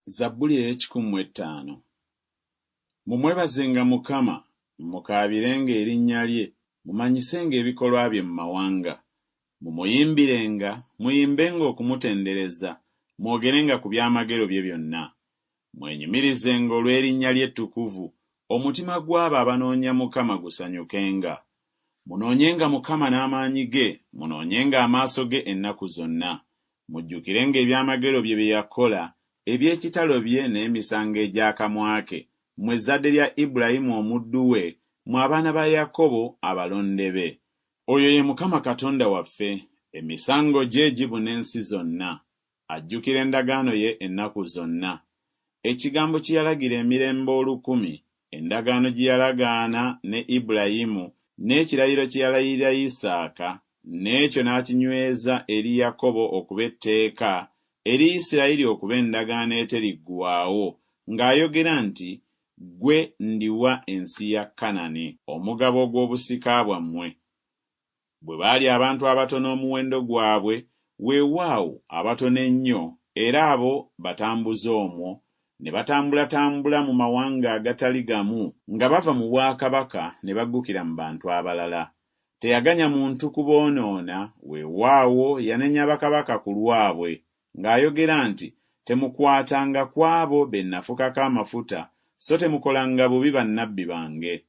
Zabbuli ey'ekikumi mu ettaano. Mumwebazenga Mukama, mukaabirenga erinnya lye, mumanyisenga ebikolwa bye mu mawanga. Mumuyimbirenga, muyimbenga okumutendereza, mwogerenga ku byamagero bye byonna. Mwenyumirizenga olw'erinnya lye ettukuvu, omutima gw'abo abanoonya Mukama gusanyukenga. Munoonyenga Mukama n'amaanyi ge, munoonyenga amaaso ge ennaku zonna. Mujjukirenga ebyamagero bye bye yakola, eby'ekitalo bye n'emisango egy'akamwa ke, mmwe ezzadde lya Ibulayimu omuddu we, mmwe abaana ba Yakobo abalonde be. Oyo ye Mukama Katonda waffe, emisango gye gibuna ensi zonna. Ajjukira endagaano ye ennaku zonna, ekigambo kye yalagira emirembe olukumi, endagaano gye yalagaana ne Ibulayimu, n'ekirayiro kye yalayirira Isaaka, n'ekyo n'akinyweza eri Yakobo okuba etteeka, eri Isirayiri okuba endagaano eteriggwaawo, ng'ayogera nti, Ggwe ndiwa ensi ya Kanani, omugabo ogw'obusika bwammwe. Bwe baali abantu abatono omuwendo gwabwe, weewaawo, abatono ennyo, era abo batambuze omwo, ne batambulatambula mu mawanga agatali gamu, nga bava mu bwakabaka ne baggukira mu bantu abalala. Teyaganya muntu kuboonoona, weewaawo, yanenya bakabaka ku lwabwe, ng'ayogera nti, Temukwatanga ku abo be nnafukako amafuta, so temukolanga bubi bannabbi bange.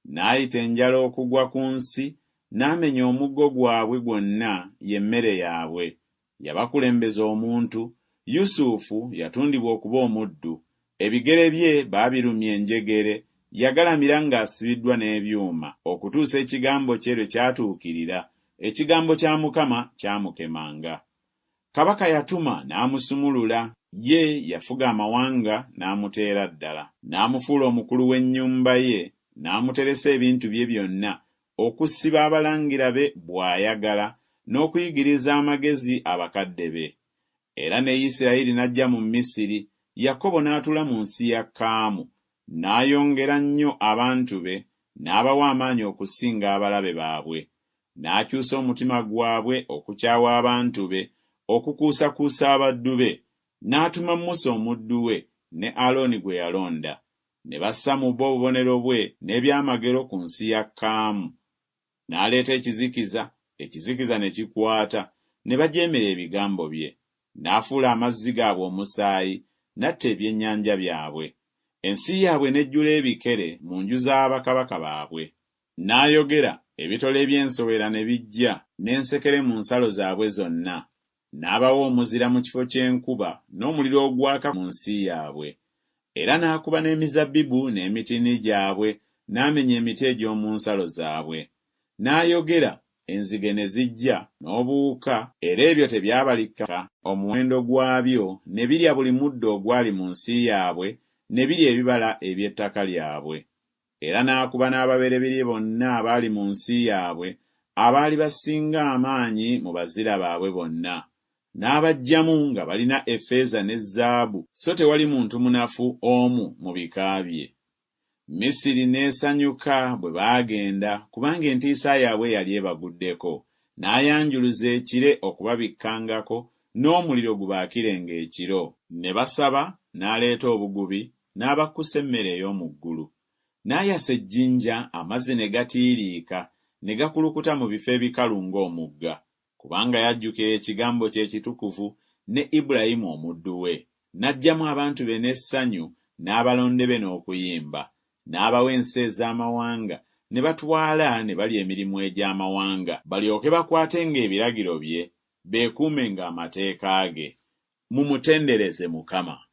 N'ayita enjala okugwa ku nsi, n'amenya omuggo gwabwe gwonna, ye mmere yaabwe. Yabakulembeza omuntu, Yusufu yatundibwa okuba omuddu, ebigere bye baabirumya enjegere, yagalamira ng'asibiddwa n'ebyuma, okutuusa ekigambo kye lwe kyatuukirira, ekigambo kya Mukama kyamukemanga. Kabaka yatuma n'amusumulula, ye yafuga amawanga n'amuteera ddala. N'amufuula omukulu w'ennyumba ye, n'amuteresa ebintu bye byonna, okusiba abalangira be bw'ayagala, n'okuyigiriza amagezi abakadde be. Era ne Isirayiri n'ajja mu Misiri, Yakobo n'atuula mu nsi ya Kaamu, n'ayongera nnyo abantu be, n'abawa amaanyi okusinga abalabe baabwe. N'akyusa omutima gwabwe okukyawa abantu be, okukuusakuusa abaddu be. N'atuma Musa omuddu we, ne Alooni gwe yalonda. Ne bassa mu bo obubonero bwe n'ebyamagero ku nsi ya Kaamu. N'aleeta ekizikiza, ekizikiza ne kikwata, ne bajeemera ebigambo bye. N'afuula amazzi gaabwe omusaayi, n'atta ebyennyanja byabwe. Ensi yaabwe n'ejjula ebikere mu nju za bakabaka baabwe. N'ayogera, ebitole eby'ensowera ne bijja, n'ensekere mu nsalo zaabwe zonna. N'abawa omuzira mu kifo ky'enkuba, n'omuliro ogwaka mu nsi yaabwe. Era n'akuba n'emizabbibu n'emitiini gyabwe, n'amenya emiti egy'omu nsalo zaabwe. N'ayogera, enzige ne zijja, n'obuwuka, era ebyo tebyabalika omuwendo gwabyo, ne birya buli muddo ogwali mu nsi yaabwe, ne birya ebibala eby'ettaka lyabwe. Era n'akuba n'ababereberye bonna abaali mu nsi yaabwe, abaali basinga amaanyi mu bazira baabwe bonna. N'abaggyamu nga balina effeeza ne zaabu, so tewali muntu munafu omu mu bika bye. Misiri n'esanyuka bwe baagenda, kubanga entiisa yaabwe yali ebaguddeko. N'ayanjuluza ekire okubabikkangako, n'omuliro gubaakirenga ekiro. Ne basaba, n'aleeta obugubi, n'abakkusa emmere ey'omu ggulu. N'ayasa ejjinja, amazzi ne gatiiriika, ne gakulukuta mu bifo ebikalu ng'omugga. Kubanga yajjukira ekigambo kye ekitukuvu, ne Ibulayimu omuddu we. N'aggyamu abantu be n'essanyu, n'abalonde be n'okuyimba. N'abawa ensi ez'amawanga, ne batwala ne balya emirimu egy'amawanga, balyoke bakwatenga ebiragiro bye, beekuumenga amateeka ge. Mumutendereze Mukama.